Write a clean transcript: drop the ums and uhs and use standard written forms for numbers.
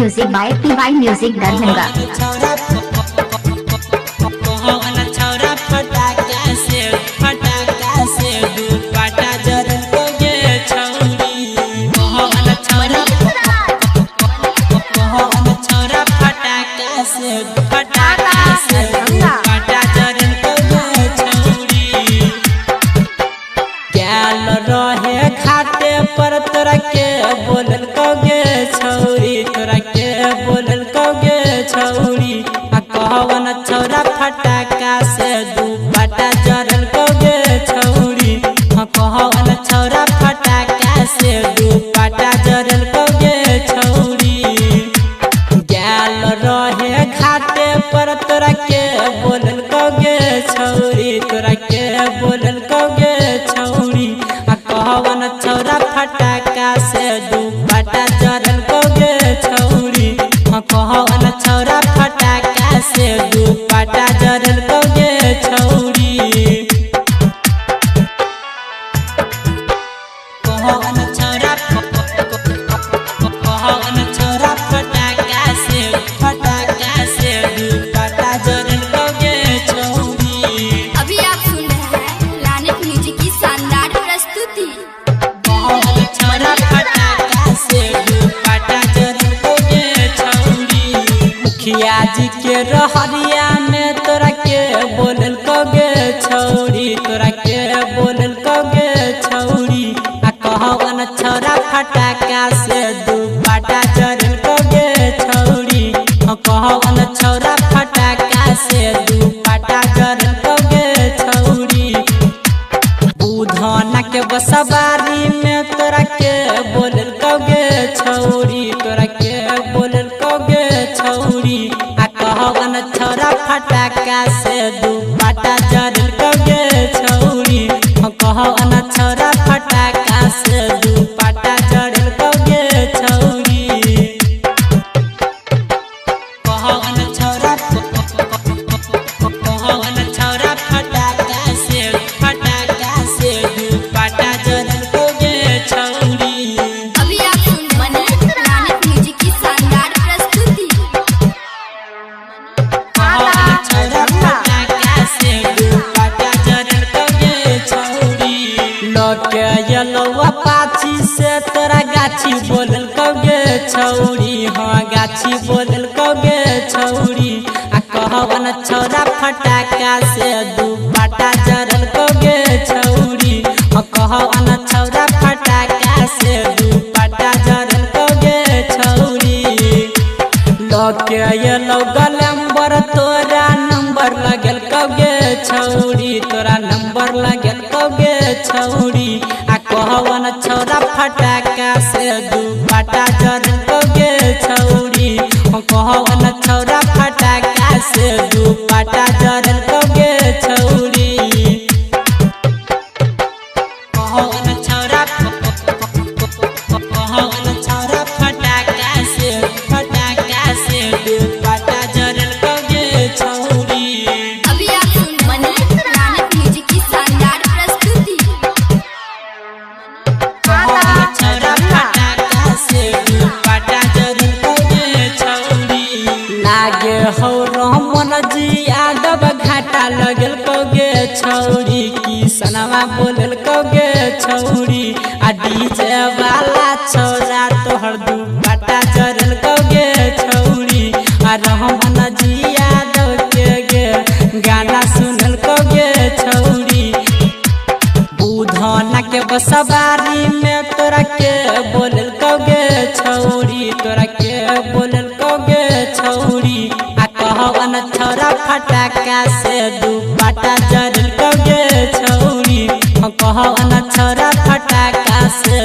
Music by PY Music Darbhanga. खाते पर तोरा के बोलल कौगे छौरी, तोरा के बोलल कौगे छौरी। आ कहवन छौरा फटाका से दुपट्टा जरल कौगे छौरी। आ कहवन छौरा फटाका से दुपट्टा जरल कौगे छौरी। गेल रहे खाते पर तोरा के बोलल कौगे छौरी, तोरा के बोलल कौगे छौरी। कहवन छौरा फटाका से दुपट्टा जरल कौगे छौरी। कहवन छौरा फटाका से दुपट्टा जरल कौगे छौरी। कहवन छौरा फटाका से दुपट्टा जरल कौगे छौरी। अभी आप सुन रहे हैं प्लैनेट म्यूजिक की शानदार प्रस्तुति। मुखिया जी के रहरिया में तोरा के बोलल कौगे छौरी, तोरा के बोलल कौगे छौरी। आ कहवन छौरा फटाका से दुपट्टा जरल कौगे छौरी। आ कहवन छौरा फटाका से दुपट्टा जरल कौगे छौरी। बुधना के बसवारी में तोरा के बोलल कौगे छौरी, तोरा के बोलल कौगे छौरी। आ कहवन छौरा फटाका से दुपट्टा जरल कौगे छौरी। आ कहवन छौरा फटाका से दुपट्टा जरल कौगे छौरी। कहवन छौरा फटाका से दुपट्टा जरल कौगे छौरी। अभी आप सुन रहे हैं प्लैनेट म्यूजिक की शानदार प्रस्तुति। पाछी से तोरा गाछी बोलल कौगे छौरी। हाँ गाछी बोलल कौगे छौरी। आ कहवन छौरा फटाका से दुपट्टा जरल कौगे छौरी। आ कहवन छौरा फटाका से दुपट्टा जरल कौगे छौरी। लके एलौ गलम्बर तोरा नंबर लगल कौगे छौरी, तोरा नंबर लगल कौगे छौरी। आ कहवन छौरा फटाका से दुपट्टा जरल कौगे छौरी। कहवन छौरा फटाका से दुपट्टा जरल कौगे छौरी। कहवन छौरा फटाका से दुपट्टा जरल कौगे छौरी। अभी आप सुन रहे हैं प्लैनेट म्यूजिक की शानदार प्रस्तुति। लागे हौ रमन जी यादव घाटा लगल कौगे छौरी। किसनवा बोलल कौगे छौरी। आ डीजे वाला छौरा तोहर दुपट्टा जरल कौगे छौरी। आ रमन जी यादव के गे गाना सुनल कौगे छौरी। बुधना के बसवारी में तोरा के बोलल कौगे छौरी, तोरा के बोलल कौगे छौरी। आ कहवन छौरा फटाका से दुपट्टा जरल कौगे छौरी। आ कहवन छौरा फटाका से।